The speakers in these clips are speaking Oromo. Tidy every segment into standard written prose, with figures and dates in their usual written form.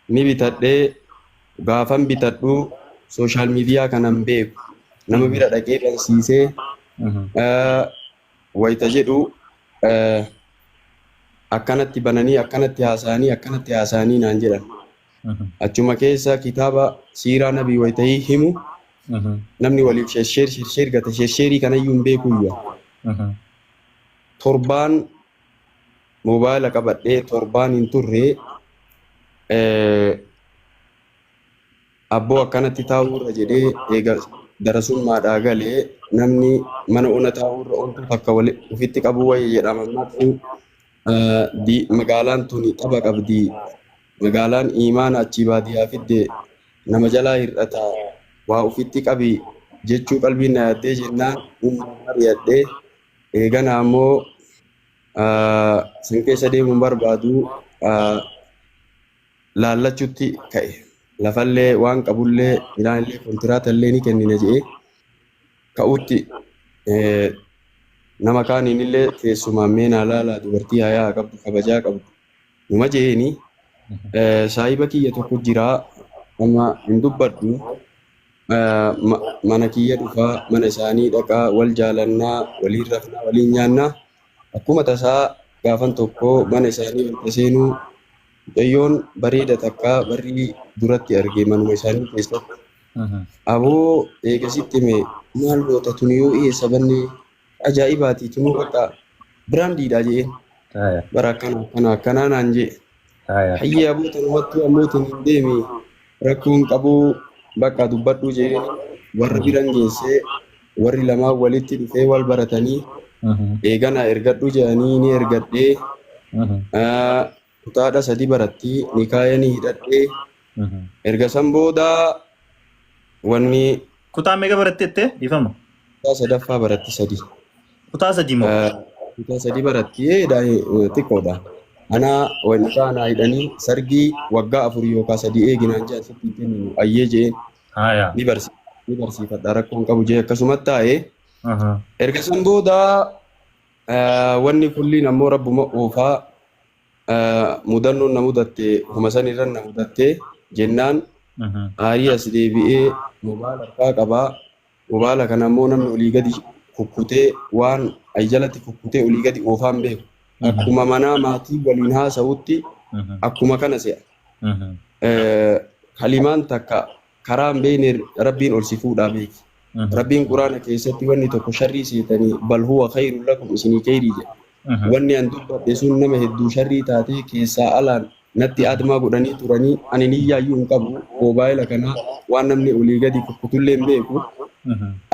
Ni bitadhee gaafan bitadhu social media kana hin beeku. Nama bira dhaqee barsiisee wayita jedhu akkanatti bananii akkanatti haasa'anii akkanatti haasa'anii naan jedhan. Achuma keessa kitaaba siiraa nabii wayita himu namni waliif sheer sheer gata sheerii kanayyuu hin beekuyyuu. Torbaan moobaayila qabadhee torbaan hin turre abboo akkanatti taa'uu irra jedhee eega darasummaadhaa galee namni mana ona taa'uu irra ontuu takka wali ofitti qabuu wayya jedhama. Ammaatti magaalaan tuni tapha qabdi. Magaalaan iimaana achii baadiyyaa fidde nama jalaa hir'ata waa ofitti qabi jechuu qalbiin na yaaddee jennaan ummaan mari'adhee eegana ammoo san keessa deemuun barbaadu laallachutti ka'e. Lafallee waan qabullee midhaanillee kontiraatallee ni kennina jedhee ka'utti nama kaaniinillee keessumaan mee naa laalaa dubartii hayaa qabdu kabajaa qabdu numa je'eeni saahiba kiyya tokko jira amma hin dubbadhu mana kiyya dhufaa mana isaanii dhaqaa wal jaalannaa waliin rafnaa waliin nyaannaa akkuma tasaa gaafan tokko mana isaanii wanta seenuu mucayyoon bareeda takka barrii duratti arge manuma isaanii keessatti. Aboo eegasitti hime maal goota tuni yoo eessa banne ajaa'ibaati tunuu bakka biraandiidha je'een. Bara akkana akkana akkanaa naan je'e. Hayyee aboo tanumattuu ammoo tun hin deemi rakkoon qabuu bakka dubbadhu je'een warra biran geessee warri lamaan walitti dhufee wal baratanii eegana ergadhu je'anii ni ergadhee kutaadha sadi baratti nikaaya ni hidhadhee erga san booda wanni Kutaa meeqa baratte jettee dhiifama? Kutaa sadaffaa baratti sadi. Kutaa sadii moo? Kutaa sadi baratti xiqqoodha. Ana wanni anaa hidhanii sargii waggaa 4 yookaan 3 eeginaan jedhan sitti hin kenninu ayyee jeen ni barsiifadha rakkoon qabu jee akkasumatti taa'ee erga san booda wanni kulliin ammoo rabbuma oofaa mudannoon na mudatte homa san irra na mudatte jennaan aarii as deebi'ee mobaala harkaa qabaa. Mobaala kana ammoo namni olii gadi kukkutee waan ay jalatti kukkutee olii gadi oofaa hin beeku. Akkuma manaa maatii waliin haasa'utti akkuma kana se'a. Kalimaan takka karaa hin beekne Rabbiin ol si fuudhaa beeki. Rabbiin Quraana keessatti wanni tokko sharrii seetanii bal huwa khayrun lakum isinii khayrii jedha. Wanni an dubbadhe sun nama hedduu sharrii taatee keessaa alaan natti admaa godhanii turanii ani niyyaayyuu hin qabu moobaayila kana waan namni olii gadi kukkutullee hin beeku.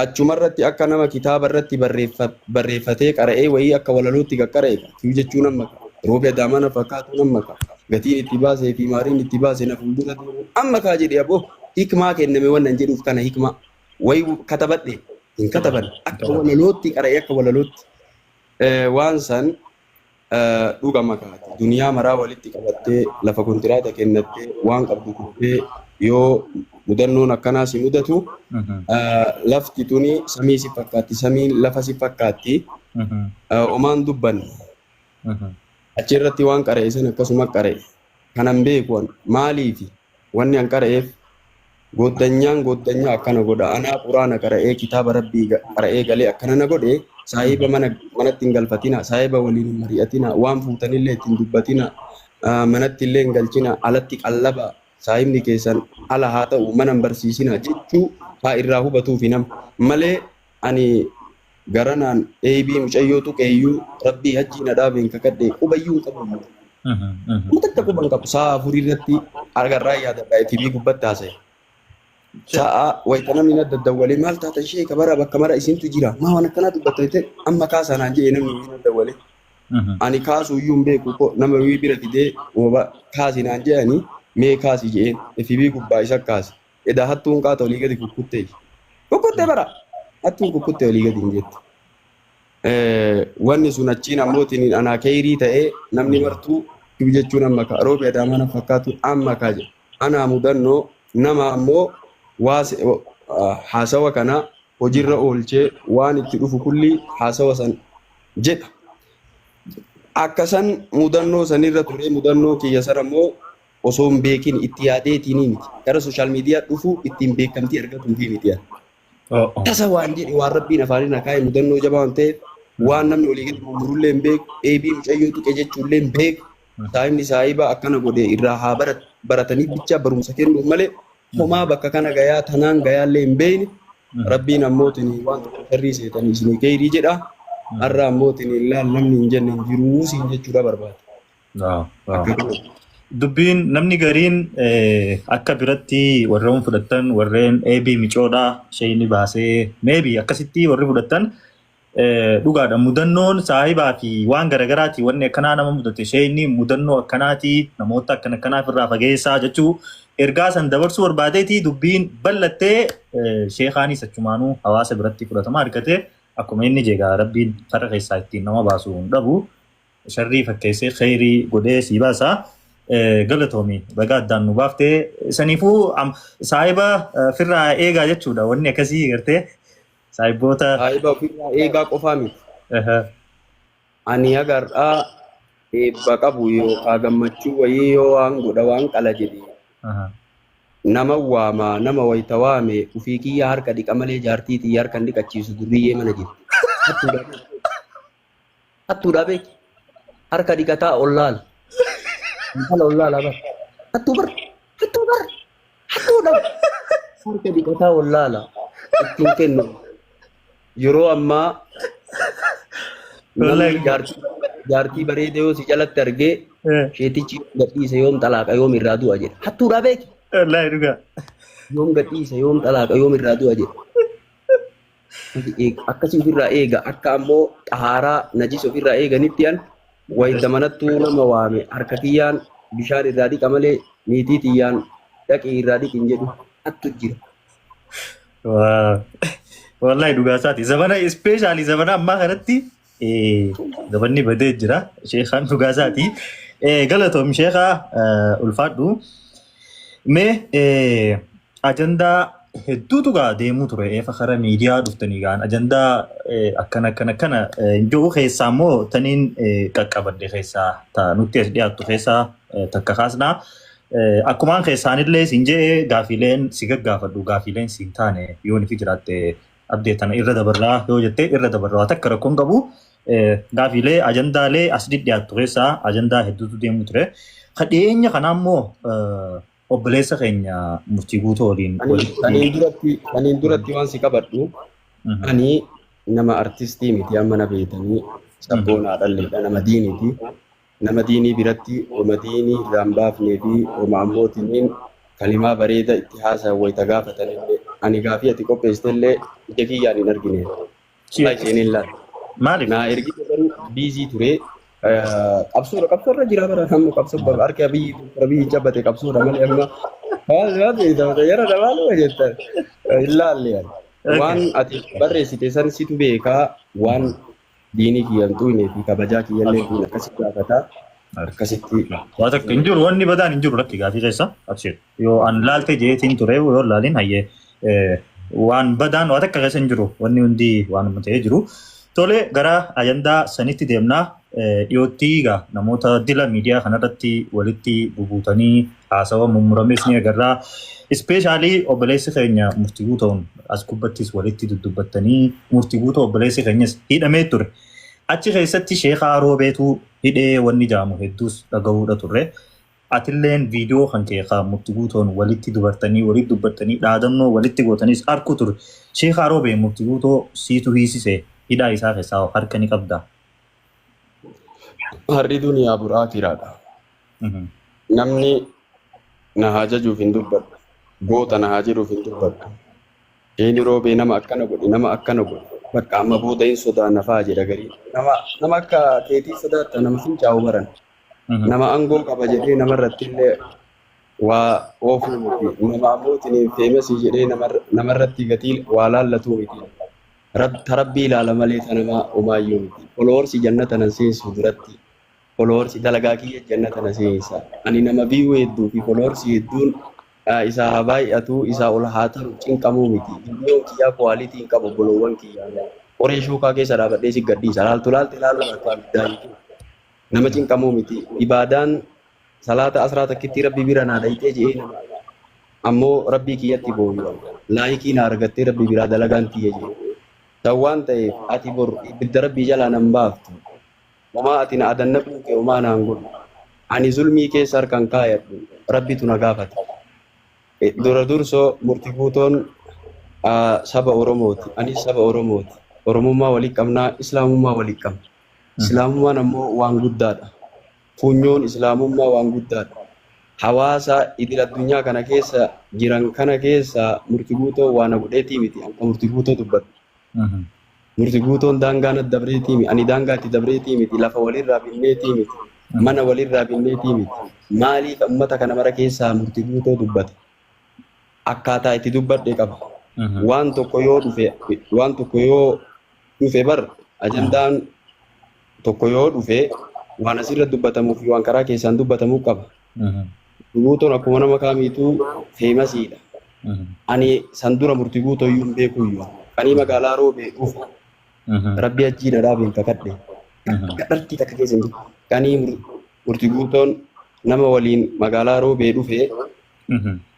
Achumarratti akka nama kitaaba irratti barreeffatee qara'ee wayii akka walalootti qaqqara'e kiyu jechuun amma roobi adaamaa na fakkaatu amma ka gatiin itti baasee fi maariin itti baase na fuuldura deemu amma kaa jedhe aboo hikmaa kenname wannan jedhuuf kana hikmaa wayi katabadhe hin kataban akka walalootti qara'ee akka walalootti waan san dhugama kaati duniyaa maraa walitti qabattee lafa kontiraata kennattee waan qabdu kuttee yoo mudannoon akkanaa si mudatu lafti tuni samii si fakkaatti samiin lafa si fakkaatti omaan dubbanne achirratti waan qara'e san akkasuma qara'e kanan beeku an maaliifi wanni an qara'eef gooddanyaan gooddanyaa akkana godha anaa quraana qara'ee kitaaba rabbii qara'ee galee akkana na godhe saahiba mana manatti hin galfatina saahiba waliin hin mari'atina waan fuutanillee ittiin dubbatina manatti illee hin galchina alatti qallaba saahibni keessan ala haa ta'u mana hin barsiisina jechuu haa irraa hubatuufi nama malee ani garanaan eeybii mucayyoo tuqeeyyuu rabbii hajjii na dhaabeen kakadhe qubayyuu hin qabu. Kuma takka quba hin qabu. Sa'a 4 irratti agarraa yaadadha FB gubbatti haasa'e. Sa'a wayita namni na daddawwalee maal taatan ishee kabara bakka mara isintu jira. Maa waan akkanaa dubbatta jettee amma kaasaa naan jedhe namni wayii na dawwalee. Ani kaasuu iyyuu hin beeku ko nama wayii bira fidee kaasi naan jedhanii mee kaasi jedheen FB gubbaa isa kaase. Edaa hattuun qaata olii gadi kukkuttee. Kukkuttee bara hattuun kukkuttee olii gadi hin jettu. Wanni sun achiin ammootiin anaa keeyrii ta'ee namni martuu kib jechuun amma kaa roobi adaamaa na fakkaatu amma kaa jedha. Anaa mudannoo nama ammoo haasawa kana hojiirra oolchee waan itti dhufu kulli haasawa san jedha. Akka san mudannoo sanirra turee mudannoo kiyya san ammoo Osoo hin beekin itti yaadeetiin miti. Gara social media dhufuu ittiin beekamtii argatuufi miti. Tasa waan jedhe waan rabbiin afaaniin akaa'e mudannoo jabaa waan ta'eef waan namni olii gadi murmurullee hin beeku, eebii mucayyoo tuqe jechuullee hin beeku. Saahibni saahiba akkana godhe irraa haa baratanii bicha barumsa kennuuf malee homaa bakka kana gayaa tanaan gayaallee hin beekne. Rabbiin ammootiin waan tokko sharrii seetanii isinii keeyrii jedha. Har'a ammootiin ilaal namni hin jenne hin jiruu siin jechuudha barbaada. Dubbiin namni gariin akka biratti warreen fudhattan warreen eebii micoodhaa isheen baasee maybe akkasitti warri fudhattan dhugaadha. Mudannoon saahibaa fi waan garagaraati wanni akkanaa nama mudate isheen mudannoo akkanaati namoota akkana akkanaaf irraa fageessaa jechuu ergaa san dabarsuu barbaadeeti dubbiin bal'attee sheekaanis achumaanuu hawaasa biratti fudhatama argate akkuma inni jeegaa rabbiin karra keessaa ittiin nama baasu hin dhabu sharrii fakkeessee kheyrii godhee sii baasa. Galatoomi baga addaan nu baaftee saniifuu saahiba firraa eegaa jechuudha wanni akkasii gartee saahiboota. Saahiba ofirraa eegaa qofaa miti. Ani agar'aa eebba qabu yookaan gammachuu wayii yoo waan godha waan qala jedhe nama waama nama wayita waame ufii kiyya harka dhiqa malee jaartii xiyya harka hin dhiqachiisu durriyyee mana jirti. Hattuudhaa beeki. Harka dhiqataa ollaala. Intala ollaala bar. Hattuu bar. Hattuu bar. Hattuudha. Harka dhiqataa ollaala. Ittiin kennu. Yeroo ammaa namni jaartii bareeda yoo si jalatti argee sheetichi yoom gadhiise yoom xalaaqa yoom irraa du'a jedha. Hattuudhaa beeki. Wallaahi dhugaa. Yoom gadhiise yoom xalaaqa yoom irraa du'a jedha. Akkasii ofirraa eega akka ammoo xahaaraa najis ofirraa eeganitti an wayita manattuu nama waame harka kiyyaan bishaan irraa dhiqa malee niitii tiyyaan dhaqii irraa dhiqi hin jedhu hattu jira. Wallaahi dhugaa isaati. Zabana especially zabana ammaa kanatti zabanni badee jira. Sheekaan dhugaa isaati. Galatoom sheekaa ulfaadhu. Mee ajandaa hedduutu gaa deemuu ture eefa kara miidiyaa dhuftanii gaan ajandaa akkana akkana akkana jiru keessaa immoo taniin qaqqabadde keessaa nutti as dhiyaattu keessaa takka kaasnaa. Akkumaan keessaanillee siin jedhee gaafiileen si gaggaafadhu gaafiileen siin taane yoo ni fi jiraatte abdee tana irra dabarraa yoo jette irra dabarraa takka rakkoon qabu. Gaafiilee ajandaalee as dhiyaattu keessaa ajandaa hedduutu deemuu ture. Kadhiyeenya kanaa immoo obboleessa keenya murtii guutuu waliin Aniin duratti waan si qabadhu ani nama artistii miti amma na beetanii sabboonaa dhalleedha nama diiniiti. Nama diinii biratti oma diinii irraa hin baafnee fi oma ammootiin kalimaa bareeda itti haasayan wayita gaafatanillee ani gaafii ati qopheessitellee ija kiyyaan hin argine. Wallahi seenee hin laalle. Maaliif? Naa ergite garuu busy ture. Qabsoodha qabsoorra jira bara amma qabsoo harki biyyi biyyi jabbate qabsoodha malee amma maal maal beekta yara maaluma jettan hin laalle ani. Waan ati barreessite san situ beekaa waan diinii kiyya hin xuqnee fi kabajaa kiyyallee hin xuqne akkasitti gaafataa akkasitti. Waa takka hin jiru wanni badaan hin jiru lakki gaafii keessa abshir yoo an laalte jeetiin ture yoo laalin hayyee waan badaan waa takka keessa hin jiru wanni hundi waanuma ta'ee jiru. Tole gara ajandaa sanitti deemnaa dhiyootti egaa namoota dila miidiyaa kanarratti walitti bubuutanii haasawa mummurames ni agarraa. Especially obboleessi keenya murtii guutuun as gubbattis walitti dudubbattanii murtii guutuu obboleessi keenyas hidhamee ture. Achi keessatti sheekaa roobeetu hidhee wanni jaamu hedduus dhagahuudha turre. Atilleen viidiyoo kan kee kan murtii guutuun walitti dubartanii walitti dubbattanii dhaadannoo walitti gootanis arku ture. Sheekaa roobee murtii guutuu siitu hiisise hidhaa isaa keessaa harka ni qabda. Har'i duniyaa buraa kiraadha. Namni na haa jajuuf hin dubbadhu. Goota na haa jedhuuf hin dubbadhu. Sheeni roobee nama akkana godhe nama akkana godhe. Bakka amma booda hin sodaanna fa'aa jedha garii. Nama akka keetii sodaatta nama fincaa'u baran. Nama aangoo qaba jedhee namarratti illee waa oofuu miti. Nama abbootiin famous jedhee namarratti gatii waa laallatuu miti. Rabbii ilaala malee ta nama homaayyuu miti. Followers jannata nan seensu duratti. Followers dalagaa kiyya jannata na seensa. Ani nama view hedduu fi followers hedduun isaa haa baay'atu isaa ol haa taru cinqamuu miti. Viidiyoon kiyyaa quality hin qabu obboloowwan kiyyaa. Qoree shuukaa keessa dhaabadhee si gadhiisa. Laaltu laalte laaluu akka abiddaa nama cinqamuu miti. Ibaadaan Salaata asraa takkittii Rabbi bira naa dhayxee je'ee nama ammoo Rabbii kiyyatti booyu. Laayikii naa argattee Rabbi biraa dalagaan tiyya je'e. San waan ta'eef ati bor ibidda Rabbii jalaa nan baaftu. Homaa ati na adannabuun kee homaa naan godhu. Ani zulmii keessa harka hin kaayadhu. Rabbitu na gaafata. Dura dursoo Murti Guutoon saba Oromooti. Anis saba Oromooti. Oromummaa walii qabnaa, Islaamummaa walii qabna. Islaamummaan ammoo waan guddaadha. Funyoon Islaamummaa waan guddaadha. Hawaasa idil addunyaa kana keessa jiran kana keessa Murti Guutoo waa na godheetii miti. An ka Murti Guutoo dubbadhu. Murti Guutoon daangaa natti dabreetii miti. Ani daangaa itti dabreetii miti. Lafa walirraa binneetii miti. Mana walirraa binneetii miti. Maaliif ummata kana mara keessaa Murti Guutoo dubbate? Akkaataa itti dubbadhe qaba. Waan tokko yoo dhufe, waan tokko yoo dhufe bar ajandaan tokko yoo dhufe waan asirra dubbatamuu fi waan karaa keessaan dubbatamuu qaba. Guutoon akkuma nama kaamiituu feemasiidha. Ani san dura Murti Guutoo iyyuu hin beekuyyuu. Kanii magaalaa Roobee dhufu Rabbi ajjii na dhaabeen kakadhe. Dhartii takka keessa hin jiru. Kanii Murti Guutoon nama waliin magaalaa Roobee dhufe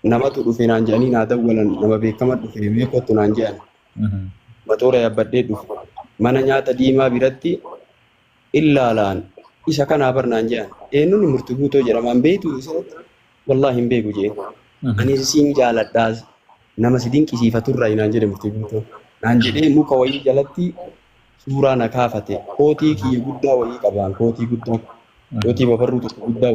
namatu dhufe naan jedhanii naa dawwalan, nama beekama dhufe beekottu naan jedhan. Matoora yaabbadhee dhufe. Mana nyaata diimaa biratti illaalaan isa kanaa bar naan jedhan. Eenyuun Murti Guutoo jedhamaan beektu isatti? Wallaahi hin beeku jeen. Ani siin jaaladhaas nama si dinqisiifaturraa naan jedhe Murti Guutoo. Naan jedhee muka wayii jalatti suuraa na kaafate. Kootii kiyya guddaa wayii qabaan, kootii guddaa, kootii babarruu tokko guddaa.